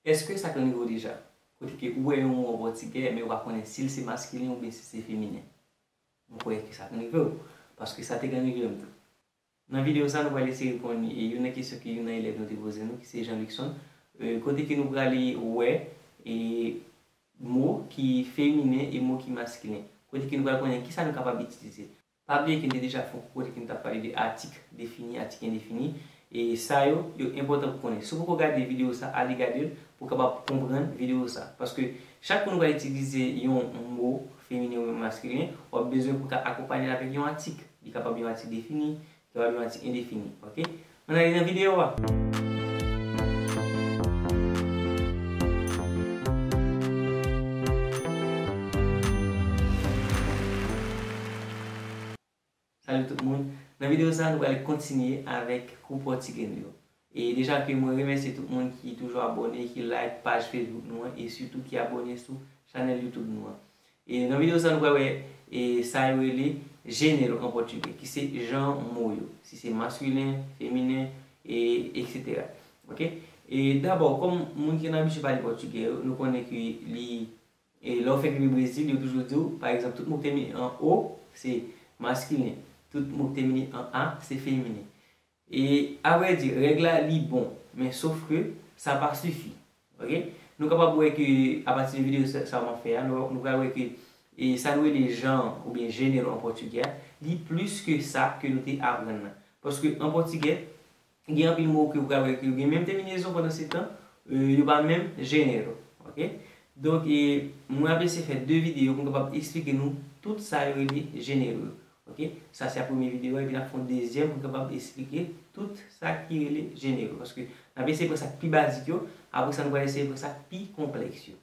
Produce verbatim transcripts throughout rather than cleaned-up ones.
Èske sa konn rive w deja? Kote ke ou wè yon mo an pòtigè, men ou pa konnen si l se maskilen oubyen si l se feminen. Mwen kwè ke sa konn rive w, paske sa te konn rive m tou. Nan videyo sa, nou pral eseye reponn e, youn nan kesyon ke youn nan elèv nou te poze nou, ki se Jean Luckson, e, kote ke nou prale wè e, mo ki feminen e mo ki maskilen. Kote ke nou pral konnen kisa nou kapab itilize. Pa bliye ke n te deja fè yon kou kote ke n t ap pale de atik defini, atik endefini. E sa yo, yo enpòtan pou konnen. Si w poko gade videyo sa, ale gade l pou w kapab konprann videyo sa. Paske chak kou nou pral itilize yon mo feminen oubyen maskilen, w ap bezwen pou w ka akonpanye l avèk yon atik. Li kapab yon atik defini, li kapab yon atik endefini. Oke? Ann ale nan videyo a. Salut tout moun. Nan videyo sa, nou pral kontinye avèk kou pòtigè nou yo. E deja ke mwen remèsye tout moun ki toujou abòne, ki like paj Facebook nou an, e sitou ki abòne sou chanèl YouTube nou an. E nan videyo sa, nou pral wè e sa yo rele jénero an pòtigè, ki se jan mo yo. Si se maskilen, feminen, e etsetera. Oke? E dabò, kòm moun ki gen abitid pale pòtigè yo, nou konnen ke li E lè w fèk rive Brezil, yo toujou di w, pa egzanp, tout mo k tèmine an o, se maskilen. Tout mo k tèmine an a, se feminen. E, avrèdi, règ la, li bon. Men sof ke sa pa sifi. Oke? Nou kapab wè ke, apati de videyo sa, sa m ap fè a, nou, nou pral wè ke e sa nou rele jan oubyen género an pòtigè a, li plis ke sa ke nou te aprann nan. Paske an pòtigè, gen anpil mo ke ou pral wè ke yo gen menm tèminezon pandan se tan, e, yo pa menm género. Oke? Donk, e, mwen ap eseye fè de videyo pou m kapab eksplike nou tout sa yo rele género yo. Oke? Sa se a premye videyo a, epi n ap fè yon dezyèm pou n kapab eksplike tout sa ki rele género. Paske n ap eseye pran sa k pi bazik yo, apre sa nou pral eseye pran sa k pi konplèks yo.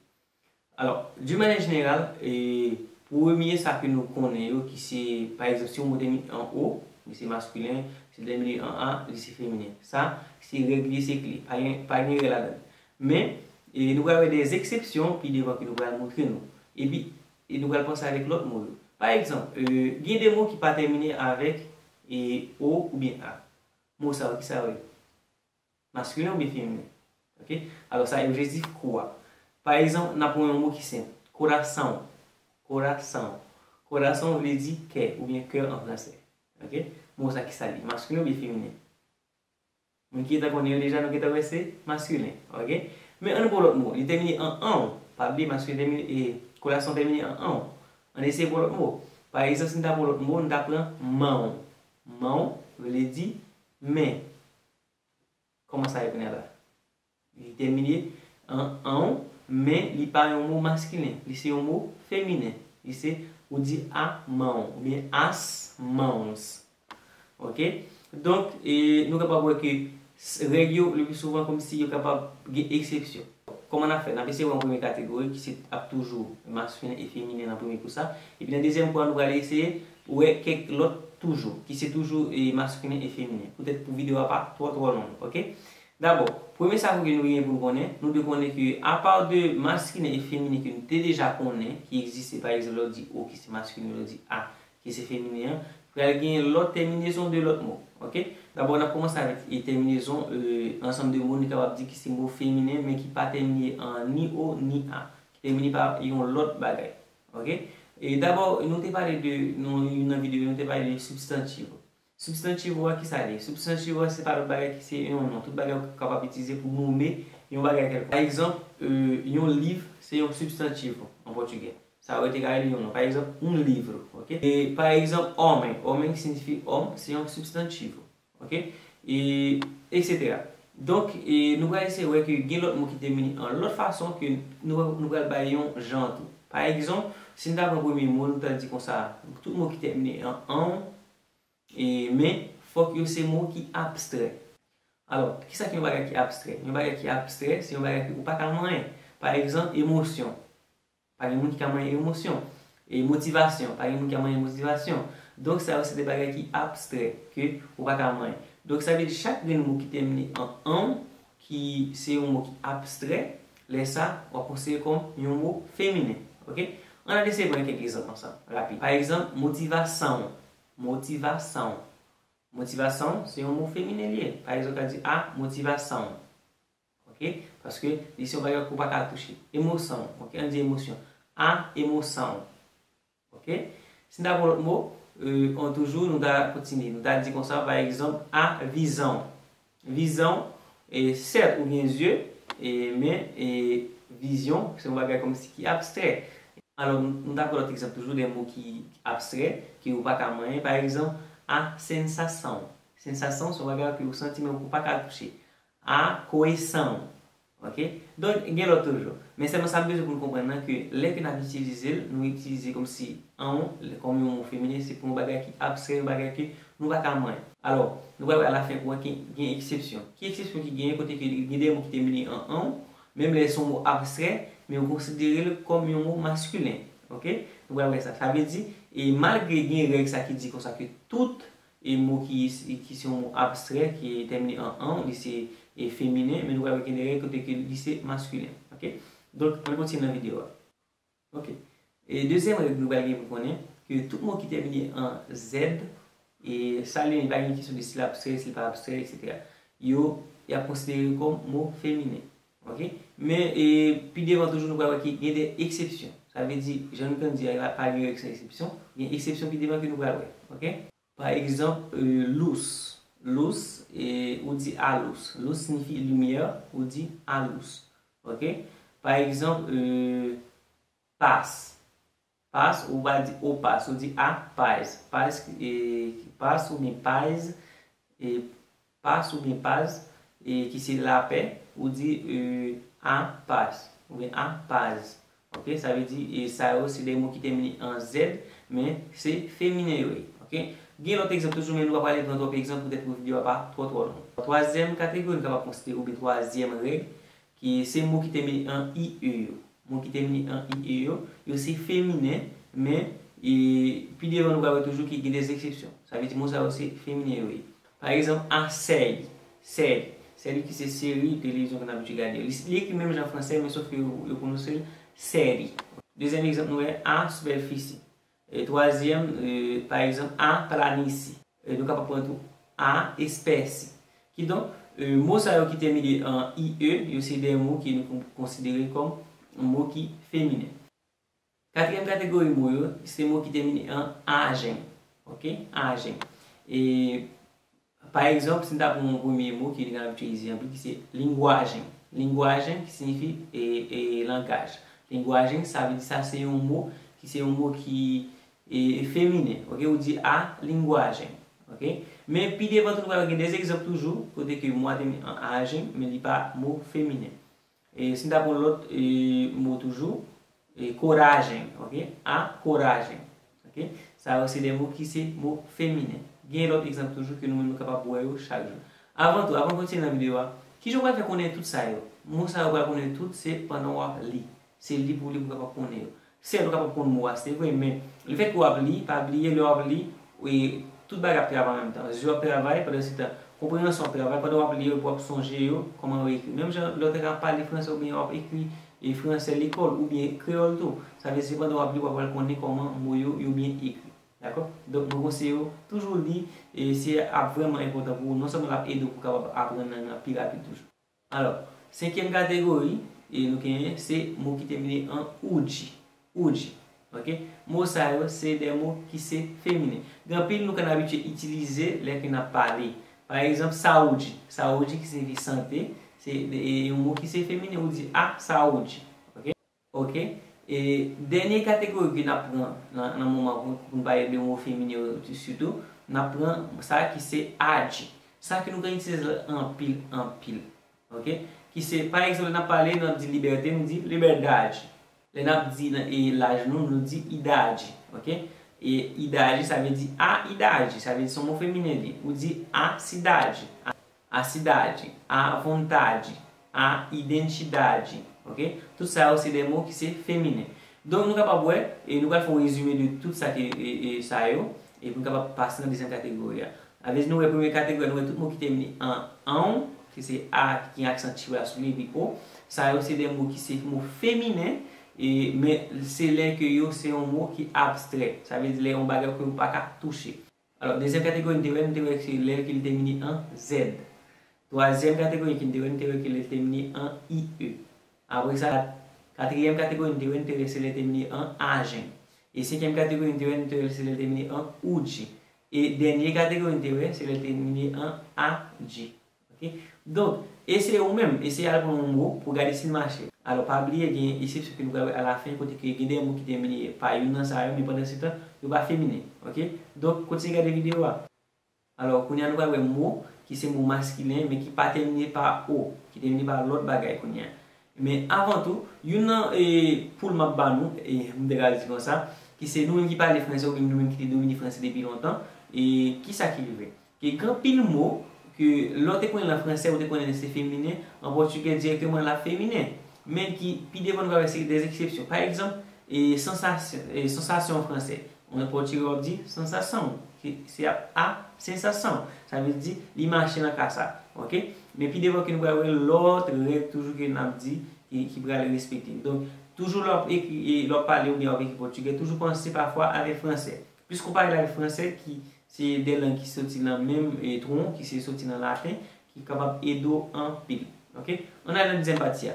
Alò, d'une manière générale, e, premye sa ke nou konnen yo, ki se, pa egzanp, si yon mo tèmine an o, li se maskilen, si l tèmine an a, li se feminen. Sa, se règ li, se kle. Pa gen, pa gen erè ladan l. Men, e, nou pral wè de eksepsyon pi devan ke nou pral montre nou. Epi, e nou pral panse avèk lòt mo yo. Pa egzanp, e, gen de mo ki pa tèmine avèk, e, o oubyen a. Mo sa yo, kisa yo ye? Maskilen oubyen feminen? Oke? Alò, sa objektif kou a. Pa egzanp, n ap pran yon mo ki senp. Coração. Coração. Coração vle di kè oubyen cœur an fransè. Oke? Mo sa, kisa li ye? Maskilen oubyen feminen? Moun ki gentan konnen yo deja, nou gentan wè se maskilen. Oke? Men ann pran lòt mo. Li tèmine an an. Pa bliye, maskilen tèmine, e, coração tèmine an an. Ann eseye pran lòt mo. Pa egzanp, si n ta pran lòt mo, n ta pran mão. Mão vle di men. Kòman sa ye kounye a la? Li tèmine an an, men li pa yon mo maskilen. Li se yon mo feminen. Li se, ou di a mão oubyen as mãos. Oke? Donk, e, nou kapab wè ke s-, règ yo, le pli souvan, kòmsi yo kapab gen eksepsyon. Kòman n ap fè? N ap eseye wè yon premye kategori ki se ap toujou maskilen e feminen nan premye kou sa. Epi nan dezyèm kou a, nou pral eseye wè kèk lòt toujou, ki se toujou, e, maskilen e feminen. Poutèt pou videyo a pa twò, twò long, oke? Dabò, premye sa pou ke nou gen pou nou konnen, nou dwe konnen ke apa de maskilen e feminen ke nou te deja konnen, ki egziste, pa egzanp, lè w di o ki se maskilen, lè w di a ki se feminen an, pral gen lòt tèminezon de lòt mo. Oke? Dabò, n ap kòmanse avèk e tèminezon, e, ansanm de mo nou kapab di ki se mo feminen, men ki pa tèmine an ni o ni a, ki tèmine pa yon lòt bagay. Oke? E dabò, nou te pale de, nan youn nan videyo, nou te pale de substantivo. Substantivo a, kisa li ye? Substantivo a, se pa lòt bagay ki se yon non. Tout bagay ou kapab itilize pou nonmen yon bagay kèlkonk. Pa egzanp, e, yon liv, se yon substantivo an pòtigè. Sa yo te ka rele yon non. Pa egzanp, um livro, oke? E, pa egzanp, homem. Homem ki siyifi òm, se yon substantivo, oke? E, etsetera. Donk, e, nou pral eseye wè ke gen lòt mo ki tèmine an lòt fason ke nou, nou pral bay yon jan tou. Pa egzanp, si n ta pran premye mo, nou ta di konsa, tout mo ki tèmine an an, e, men fòk yo se mo ki abstrè. Alò, kisa ki yon bagay ki abstrè? Yon bagay ki abstrè, se yon bagay ke ou pa ka manyen. Pa egzanp, emosyon. Pa gen moun ki ka manyen emosyon. E motivasyon, pa gen moun ki ka manyen motivasyon. Donk, sa yo se de bagay ki abstrè, ke ou pa ka manyen. Donk, sa vle di chak grenn mo ki tèmine an an, ki se yon mo ki abstrè, lè sa, w ap konsidere kòm yon mo feminen. Oke? Ann al eseye pran kèk egzanp ansanm, rapid. Pa egzanp, motivação. Motivação. Motivação, se yon mo feminen li ye. Pa egzanp, w ka di a motivação. Oke? Paske li se yon bagay ke w pa ka touche. Emosyon, ok? Ann di emosyon. A, emosyon. Ok? Si n ta pran lòt mo, e, an toujou, nou ta kontinye. Nou ta di konsa, pa egzanp, a, vizyon. Vizyon, e, sèt, ou gen zye, e, men, e, vizyon, se yon bagay kòmsi ki abstrè. Alò, nou, nou ta pran lòt egzanp toujou, de mo ki abstrè, ke ou pa ka manyen. Pa egzanp, a, sansasyon. Sansasyon, se yon bagay ke ou santi, men ou pa ka touche. A, konesans. Ok? Donk, gen lòt toujou. Men sèlman sa m bezwen pou nou konprann nan, ke lè ke n ap itilize l, nou itilize kòmsi an, kòm yon mo feminen, se pou yon bagay ki abstrè, yon bagay ke nou pa ka manyen. Alò, nou pral wè alafen kou an ke gen eksepsyon. Ki eksepsyon ki genyen kote ke gen de mo ki tèmine an an, menm lè se yon mo abstrè, men yo konsidere l kòm yon mo maskilen. Ok? Nou pral wè sa. Sa vle di, e malgre gen règ sa ki di konsa ke tout e mo ki, ki se yon mo abstrè, ki tèmine an an, li se, e, feminen, men nou pral wè gen de règ kote ke li se maskilen. Ok? Donk, ann kontinye nan videyo a. Ok. E dezyèm règ nou pral gen pou konnen, ke tout mo ki tèmine an zèd, e sa li menm, pa gen kesyon de si l abstrè, si l pa abstrè, etsetera. Yo, y ap konsidere kòm mo feminen. Ok? Men, e, pi devan toujou, nou pral wè ke gen de eksepsyon. Sa vle di, jan nou konn di a, pa gen règ san eksepsyon. Gen eksepsyon pi devan ke nou pral wè. Ok? Pa egzanp, e, lous. Lous, e, ou di alous. Lous siyifi limyè, ou di alous. Ok? Pa egzanp, e, pas. Pas, ou pa di o pas, ou di a pas. Pas, e, pas oubyen paz, e, pas oubyen paz, e, ki se lapè, ou di, e, a pas, oubyen a paz. Ok, sa vle di, e, sa yo se de mo ki tèmine an zèd, men se feminen yo ye. Ok? Gen lòt egzanp toujou, men nou pa prale pran twòp egzanp poutèt pou videyo a pa twò, twò long. Twazyèm kategori nou kapab konsidere, oubyen twazyèm règ, ki se mo ki tèmine an I E yo. Mo ki tèmine an I E yo, yo se feminen, men, e, pi devan nou pral wè toujou ke gen de eksepsyon. Sa vle di mo sa yo se feminen yo ye. Pa egzanp, a sèri. Sèri. Sèri ki se seri televizyon ke n abitye gade. Li, li ekri menm jan fransè, men sof ke yo, yo pwononse l sèri. Dezyèm egzanp, nou wè a sipèfisi. E twazyèm, e, pa egzanp, a planisi. E nou kapab pran tou a espèsi. Kidonk, e, mo sa yo ki tèmine an I E, yo se de mo ke nou kon-, konsidere kòm mo ki feminen. Katriyèm kategori mo yo, se mo ki tèmine an ajen. Ok? Ajen. E, pa egzanp, si n ta pran yon premye mo ke nou ka itilize anpil, ki se lengwajen. Lengwajen ki siyifi, e, e, langaj. Lengwajen, sa vle di sa se yon mo ki se yon mo ki, e, feminen. Ok? Ou di a lengwajen. Ok? Men pi devan tou, nou pral gen de egzanp toujou, kote ke mo a tèmine an ajen, men li pa mo feminen. E si n ta pran lòt, e, mo toujou, e, korajen, ok? A, korajen, ok? Sa yo se de mo ki se mo feminen. Gen lòt egzanp toujou ke nou menm nou kapab wè yo chak jou. Avan tou, avan n kontinye nan videyo a, kijan w pral fè konnen tout sa yo? Mo sa yo pral konnen tout se pandan w ap li. Se li pou li pou w kapab konnen yo. Sèt, ou kapab konn mo a, se vre, men lefètke w ap li, pa bliye, lè w ap li, e, tout bagay ap travay an menm tan. Zye w ap travay, pandan se tan, konpreyansyon w ap travay, pandan w ap li yo, epi w ap sonje yo, kòman yo ekri. Menm jan lè w te ka pale fransè oubyen w ap ekri, e, fransè lekòl oubyen kreyòl tou. Sa vle di se pandan w ap li, w ap pral konnen kòman mo yo, yo byen ekri. Dakò? Donk, mwen konseye w toujou li, e se ap vrèman enpòtan pou ou, non sèlman l ap ede w pou w kapab aprann lang nan pi rapid toujou. Alò, senkyèm kategori, e nou genyen, se mo ki tèmine an oudji. Oudji. Ok? Mo sa yo, se de mo ki se feminen. Gen anpil nou konn abitye itilize lè ke n ap pale. Pa egzanp, saoudji. Saoudji ki siyifi sante, se de, e, yon mo ki se feminen, ou di a saoudji. Ok? Ok? E dènye kategori ke n ap pran nan, nan moman pou, pou n pale de mo feminen yo sitou, n ap pran sa ki se adji. Sa ke nou konn itilize l anpil, anpil. Ok? Ki se, pa egzanp, lè n ap pale, n ap di libète, nou di liberdade. Lè n ap di nan, e, laj nou, nou di idade. Ok? E idade, sa vle di a idade, sa vle di se yon mo feminen li. Ou di a sidade, a, a sidade, a vontade, a identidade. Ok? Tout sa yo se de mo ki se feminen. Donk, nou kapab wè, e nou pral fè yon rezime de tout sa ke, e, e, sa yo, epi nou kapab pase nan dezyèm kategori a. Sa vle di nou wè premye kategori a, nou wè tout mo ki tèmine an an, ki se a, ki gen aksan tira sou li, epi o. Sa yo se de mo ki se mo feminen, e, men se lè ke yo se yon mo ki abstrè. Sa vle di lè yon bagay ke ou pa ka touche. Alò, dezyèm kategori nou te wè, nou te wè se lè ke li tèmine an zèd. Twazyèm kategori ki n te wè, n te wè ke lè l temine an I E. Apre sa, katriyèm kategori n te wè, n te wè se lè l temine an ajen. E senkyèm kategori n te wè, n te wè se lè l temine an oudji. E dènye kategori n te wè, se lè l temine an adji. Ok? Donk, eseye ou menm, eseye al pran yon mo pou gade si l mache. Alò, pa bliye gen eksepsyon ke nou pral wè alafen, kote ke gen de mo ki temine pa youn nan sa yo, men pandan se tan, yo pa feminen. Ok? Donk, kontinye gade videyo a. Alò, kounye a nou pral wè mo ki se mo maskilen, men ki pa temine pa o, ki temine pa lòt bagay kounye a. Men avan tou, youn nan e, poul m ap ba nou, e, m te ka di konsa, ki se nou menm ki pale franse oubyen nou menm ki te domine franse depi lontan, e kisa ki rive? Ke gen anpil mo ke lè w te konnen l an franse, ou te konnen se feminen, an pòtigè dirèkteman l ap feminen. Men ki pi devan nou ka wè se de eksepsyon. Pa egzanp, e, sansasyon, e, sansasyon an franse. An pòtigè w ap di sensação. Se, se ap a sensação. Sa vle di li mache nan ka sa. Ok? Men pi devan ke nou pral wè lòt règ toujou ke n ap di ki, ki pral respekte. Donk, toujou lè w ap ekri, e, lè w ap pale oubyen w ap ekri pòtigè, toujou panse pafwa avèk franse. Plis konpare l avèk franse ki se de lang ki soti nan menm e, twon, ki se soti nan laten, ki kapab ede w anpil. Ok? Ann ale nan dezyèm pati a.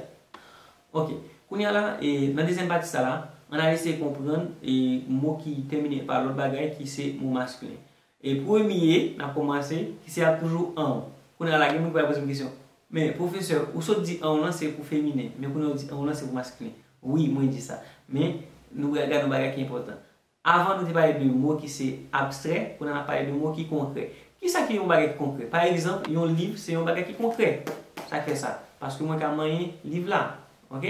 Ok. Kounye a la, e, nan dezyèm pati sa la, ann al eseye konprann e, mo ki tèmine pa lòt bagay ki se mo maskilen. E premye, n ap kòmanse, ki se ap toujou an. Kounye a la, gen moun ki pral poze m kesyon. Men, pwofesè, ou sot di an lan se pou feminen, men kounye a ou di an lan se pou maskilen. Wi, mwen di sa. Men, nou pral gade yon bagay ki enpòtan. Avan nou te pale de mo ki se abstrè, kounye a n ap pale de mo ki konkrè. Kisa ki yon bagay ki konkrè? Pa egzanp, yon liv se yon bagay ki konkrè. Sa k fè sa? Paske mwen ka manyen liv la. Ok?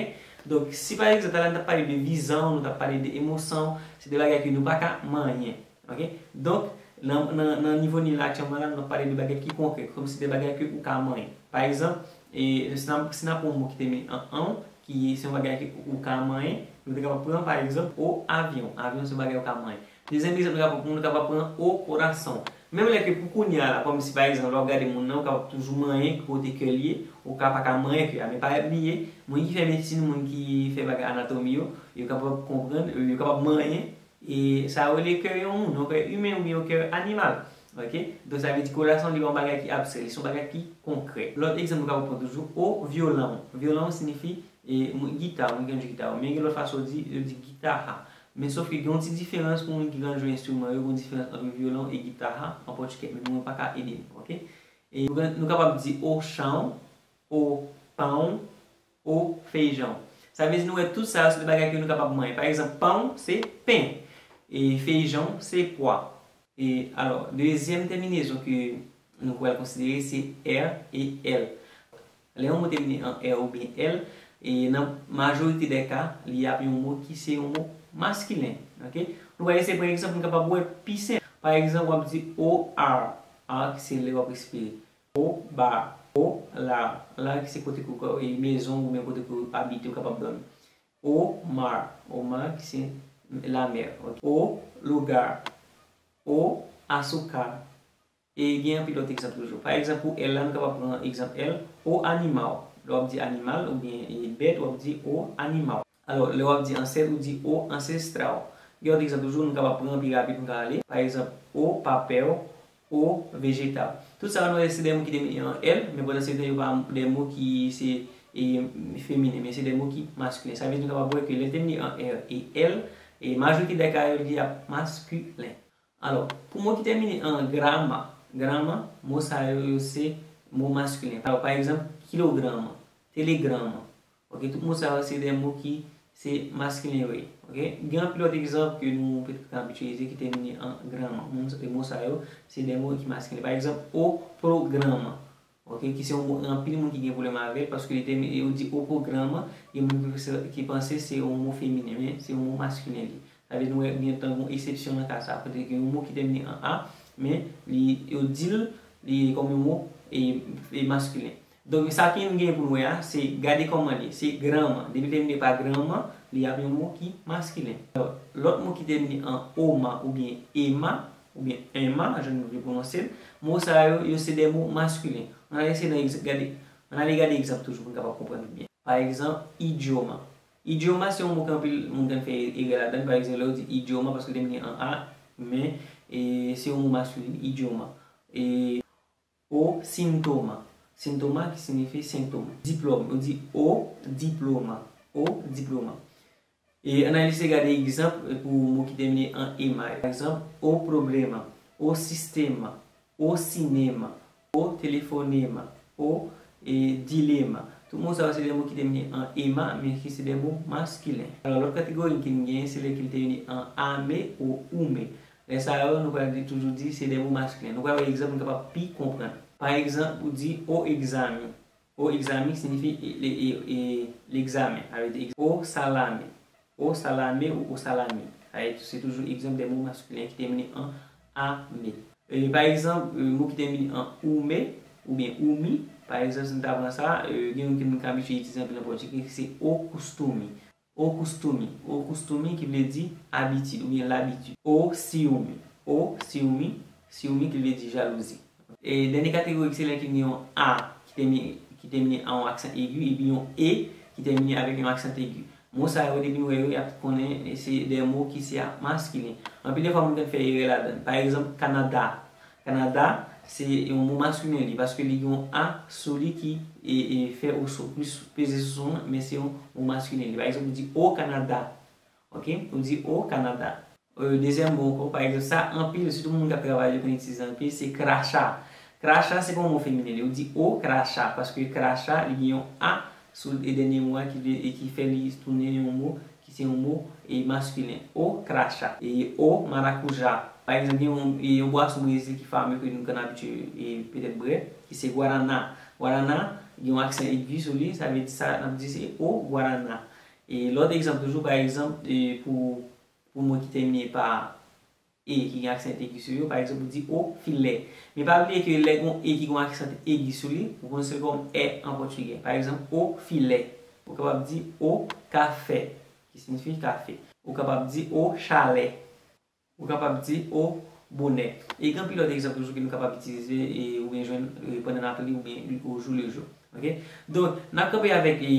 Donk, si pa egzanp, talè a nou t ap pale de vizan w, nou t ap pale de emosyon w, se de bagay ke nou pa ka manyen. Ok? Donk, nan, nan, nan nivo ni la aktyèlman la, nou ap pale de bagay ki konkrè, kòmsi de bagay ke ou ka manyen. Pa egzanp, e, si n ap, si n ap pran yon mo ki tèmine an an, ki se yon bagay ke ou ka manyen, nou te kapab pran, pa egzanp, o avyon. Avyon se yon bagay ou ka manyen. Dezyèm egzanp nou kapab pran, nou kapab pran o coração. Menm lè ke pou kounye a la, kòmsi pa egzanp, lè w ap gade moun nan, ou kapab toujou manyen kote kè l ye, ou ka pa ka manyen kè a. Men pa bliye, moun ki fè medsin, moun ki fè bagay anatomi yo, yo kapab konprann, yo kapab manyen e sa yo rele kè yon moun, yon kè imen oubyen yon kè animal. Ok? Donk, sa vle di ke relasyon li pa yon bagay ki abstrè, li se yon bagay ki konkrè. Lòt egzanp nou kapab pran toujou, o violão. Violão siyifi e, gita, moun ki konn jwe gita. Men gen lòt fason yo di, yo di guitarra. Men sòf ke gen yon ti diferans pou moun ki konn jwe enstriman yo, gen yon diferans ant violão e guitarra an pòtigè. Men mwen pa ka ede nou, ok? E nou, nou kapab di o chão, o pão, o feijão. Sa vle di nou wè tout sa yo se de bagay ke nou kapab manyen. Pa egzanp, pão se pen, e feijão se pwa. E alò, dezyèm tèminezon ke nou pral konsidere se er e el. Lè yon mo tèmine an er oubyen el, e nan majorite dè ka, li ap yon mo ki se yon mo maskilen. Ok? Nou pral eseye pran egzanp, nou kapab wè pi senp. Pa egzanp, w ap di o ar, ar ki se lè w ap respire. O bar, o lar, lar ki se kote ke w ka, e, mezon oubyen kote ke w abite, ou kapab dòmi. O mar, o mar ki se lamè. Ok? O lugar, o açúcar. E gen anpil lòt egzanp toujou. Pa egzanp, pou el la, nou kapab pran egzanp el, o animal. Lè w ap di animal oubyen, e, bèt, w ap di o animal. Alò, lè w ap di ansèt, ou di o ancestral. Gen lòt egzanp toujou, nou kapab pran pi rapid, nou ka ale. Pa egzanp, o papel, o vegetal. Tout sa yo, nou wè se de mo ki tèmine an el, men pandan se tan, yo pa de mo ki se, e, feminen, men se de mo ki maskilen. Sa vle di nou kapab wè ke lè l tèmine an er e el, e majorite dè ka yo, li ap maskilen. Alò, pou mo ki tèmine an grama, grama, mo sa yo, yo se mo maskilen. Alò, pa egzanp, kilograma, telegrama. Ok, tout mo sa yo se de mo ki se maskilen yo ye. Ok, gen anpil lòt egzanp ke nou petèt ka itilize ki tèmine an grama. Mo, mo sa yo se de mo ki maskilen. Pa egzanp, o programa. Ok, ki se yon mo anpil moun ki gen pwoblèm avè l, paske li te, yo di o programa, gen moun ki, ki panse se yon mo feminen, men se yon mo maskilen li. Sa vle di nou wè gen tan yon eksepsyon nan ka sa, kote gen yon mo ki tèmine an a, men li, yo di l, li kòm yon mo e, e maskilen. Donk, sa ke nou gen pou nou wè a, se gade kòman li ye. Se grama. Depi l tèmine pa grama, li ap yon mo ki maskilen. Lòt mo ki tèmine an oma oubyen ema, oubyen ema, jan nou vle pwononse l, mo sa yo, yo se de mo maskilen. Ann ale eseye nan egzanp, gade, ann ale gade egzanp toujou pou n kapab konprann li byen. Pa egzanp, idioma. Idioma se yon mo ke anpil moun konn fè erè ladan l. Pa egzanp, lè yo di idioma, paske l tèmine an a, men, e, se yon mo maskilen, idioma. E, o sintoma. Sintoma ki siyifi sentòm. Diplòm, ou di o diploma. O diploma. E ann al eseye gade egzanp pou mo ki tèmine an ema. Pa egzanp, o problema, o sistema, o sinema, o telefonema, o e, dilema. Tout mo sa yo se de mo ki tèmine an ema, men ki se de mo maskilen. Alò, lòt kategori ki n genyen, se lè ki l tèmine an ame ou ume. Lè sa yo, nou pral di, toujou di, se de mo maskilen. Nou pral wè egzanp, nou kapab pi konprann. Pa egzanp, ou di, o egzami. O egzami siyifi e, e, e, e, legzamen. Sa vle di, o salame. O salame ou o salami. Sa vle di, se toujou egzanp de mo maskilen ki tèmine an ame. E, pa egzanp, e, mo ki tèmine an ume oubyen umi, pa egzanp, si n ta pran sa, e, gen youn ke nou ka abitye itilize anpil nan pòtigè, se o costume. O costume. O costume ki vle di abitid oubyen labitid. O ciúme. O ciúme. Ciúme ki vle di jalouzi. E dènye kategori se lè ki gen yon a ki tèmine, ki tèmine an yon aksan egi epi yon e ki tèmine avèk yon aksan egi. Mo sa yo, depi n wè yo, y ap konnen se de mo ki se a maskilen. Anpil de fwa, moun konn fè erè ladan l. Pa egzanp, Kanada. Kanada, se yon mo maskilen li, paske li gen yon a sou li ki e, e fè ou sou, plis peze sou son an, men se yon mo maskilen li. Pa egzanp, ou di o Kanada. Ok? Ou di o Kanada. E, dezyèm mo ankò, pa egzanp, sa anpil, sitou moun k ap travay, yo konn itilize anpil, se kracha. Kracha, se pa yon mo feminen li. Ou di o kracha, paske kracha, li gen yon a sou e dènye mo a ki vle, e ki fè li tounen yon mo ki se yon mo e maskilen. O kracha. E o marakuja. Pa egzanp, gen yon, e yon bwason Brezil ki fame ke nou konn abitye e petèt bwè, ki se guaraná. Guaraná, gen yon aksan egi sou li, sa vle di sa, n ap di se o guaraná. E lòt egzanp toujou, pa egzanp, e pou, pou mo ki tèmine pa e ki gen aksan egi sou yo, pa egzanp, ou di o filè. Men pa bliye ke lè gen yon e ki gen yon aksan egi sou li, ou pwononse l kòm è an pòtigè. Pa egzanp, o filé. Ou kapab di o café, ki siyifi kafe. Ou kapab di o chalé. Ou kapab di o bonè. E gen anpil lòt egzanp toujou ke nou kapab itilize e, oubyen jwenn e, pandan n ap li oubyen au jour le jour. Ok? Donk, n ap kanpe avèk e,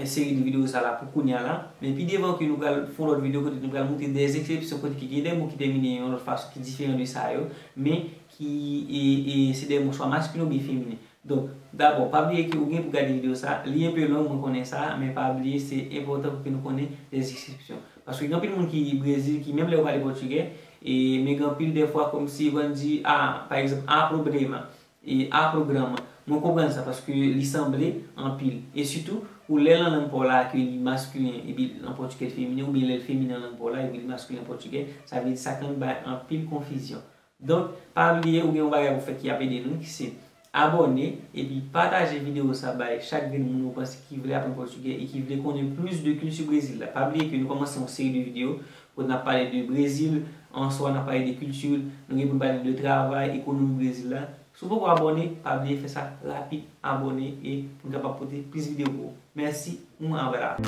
seri de videyo sa la pou kounye a la. Men pi devan ke nou pral fè yon lòt videyo kote nou pral montre de eksepsyon kote ki gen de mo ki tèmine yon lòt fason ki diferan de sa yo, men ki e, e, se de mo swa maskilen oubyen feminen. Donk, dabò, pa bliye ke ou gen pou gade videyo sa, li enpe long, mwen konnen sa, men pa bliye se enpòtan pou ke nou konnen de eksepsyon. Paske gen anpil moun ki Brezil, ki menm lè yo pale pòtigè, e, men gen anpil de fwa kòmsi yo konn di, a, pa egzanp, a problema. E a programa. Mwen konprann sa paske li sanble anpil. E sitou, pou lè nan lang pa w la ke li maskilen epi an pòtigè l feminen, oubyen lè l feminen nan lang pa w la epi li maskilen an pòtigè, sa vle di sa konn bay anpil konfizyon. Donk, pa bliye ou gen yon bagay pou fè ki ap ede nou, ki se abòne, epi pataje videyo sa bay chak grenn moun ou panse ki vle aprann pòtigè e ki vle konnen plis de kilti Brezil la. Pa bliye ke nou kòmanse yon seri de videyo kote n ap pale de Brezil, answa n ap pale de kilti, nou gen pou n pale de travay, ekonomi Brezil la. Si w poko abòne, pa bliye fè sa rapid, abòne e pou n kapab pote plis videyo pou ou. Mèsi, un abrazo.